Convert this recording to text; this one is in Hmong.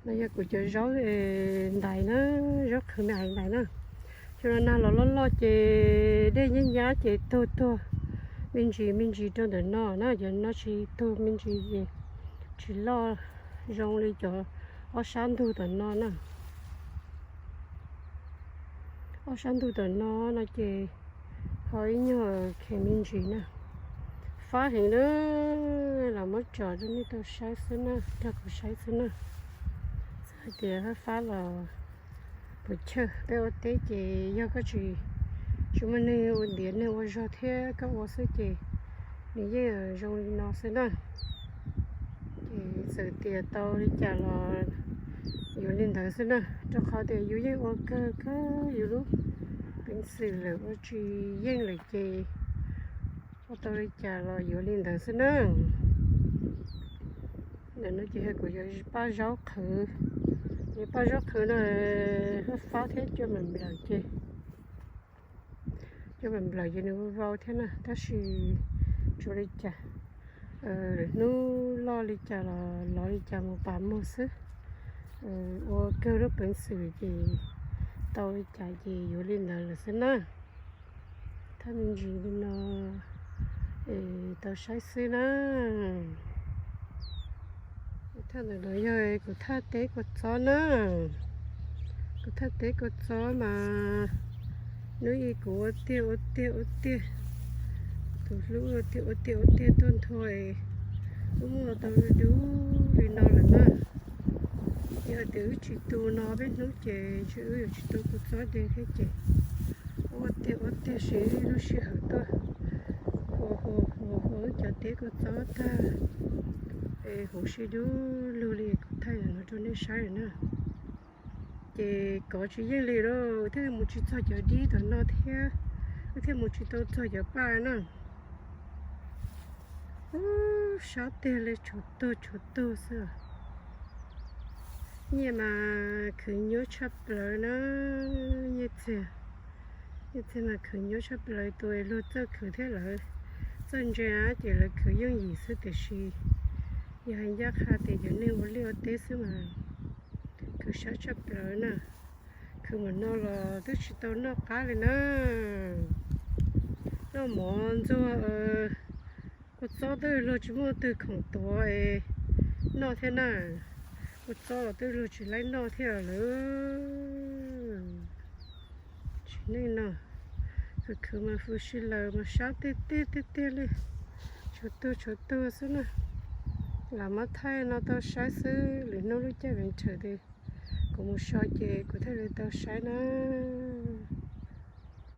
No yog kuv cov zaub ntaiv na, zaub qhwv me ntaiv na. Xyoo no nag los loj loj ces dej nyab nyab ces tuag tuag me ntsis me ntsis rau ntawm no na, cov no tsis tuag me ntsis ces tsis loj zoo li cov ob sab ntug tom no na. Ob sab ntug tom no no ces ho ib nyuag khev me ntsis na. Fab heev na, los muab tso rau nej tau saib xwb na, rau kuv saib xwb na. Txawm hais tias fab fab los puas chawj, peb ua teb ces yog koj tsis, tsis muaj neeg ua ntiav neeg ua zog thiab koj ua xwb ces nws yeej zoo li no xwb na. Ces txawm tias tau li cas los yuav li ntawd xwb na, rau qhov tias yus yeej ua kawg kawg yus lub peev xwm lawm, ua tsis yeej lawm ces ua tau li cas los yuav li ntawd xwb na. Ntawm no ces yog kuv yuav paj zaub qhwv, ces paj zaub qhwv no fab fab thiab cua nplaim nplaws ces, cua nplaim nplaws ces nws vau vau thiab na, tab sis tsuas li cas, lwm hnub loj li cas los lov li cas mus pas muag xwb. Ua kawg lub peev xwm ces tau li cas ces yuav li ntawd lawm xwb na. Thaj me ntsis li no es tau saib xwb na. Thaj ntawm no yog kuv thaj teb kua txob na. Kuv thaj teb kua txob mas hnub ib kuv ua tiag ua tiag ua tiag, tus hlub ua tiag ua tiag ua tiag tuaj nthua es wb muaj tau dub li no lawm na. Yog hais tias wb tsis tu no peb hnub ces ntshe wb yuav tsis tau kua txob de thiab ces ua tiag ua tiag siv ib lub sij hawm tuaj hu hu hu hu wb cov teb kua txob tag es huv si dub lug li kuv thaij no rau nej saib lawm na. Ces kov tsis yeej li lawm thiaj mus tsis txog cov dib tom no thiab, wb thiaj mus tsis tau txog cov paj na. Ub, sab tiag li, tshuav tuag tshuav tuag xwb. Nyiaj mas khwv nyuaj tshaj plaws na, nyiaj txiag, nyiaj txiag mas khwv nyuaj tshaj plaws, tus luag txawj khwv thiab lawv txawj ntse ces lawv khwv yooj yim xwb tiam sis yog hais ncaj qha tias cov neeg ua liaj ua teb xwb mas khwv sab tshaj plaws na. Khwv mam no los twb tsis tau noj qab li na. Noj mov ntxuag kua txob twb luag tsis muaj twg khoom tuav noj thiab na. Kua txob los twb luag tsis laib noj thiab lawm. Tsis neej no, khwv khwv mas hwv si lawm mas sab tiag tiag tiag tiag li. Tshuav tuag tshuav tuag xwb na. Lam muab thaij no tau saib xwb, lwm hnub lub caij veev rhawm tias kuv mus so ces kuv thiaj li tau saib na.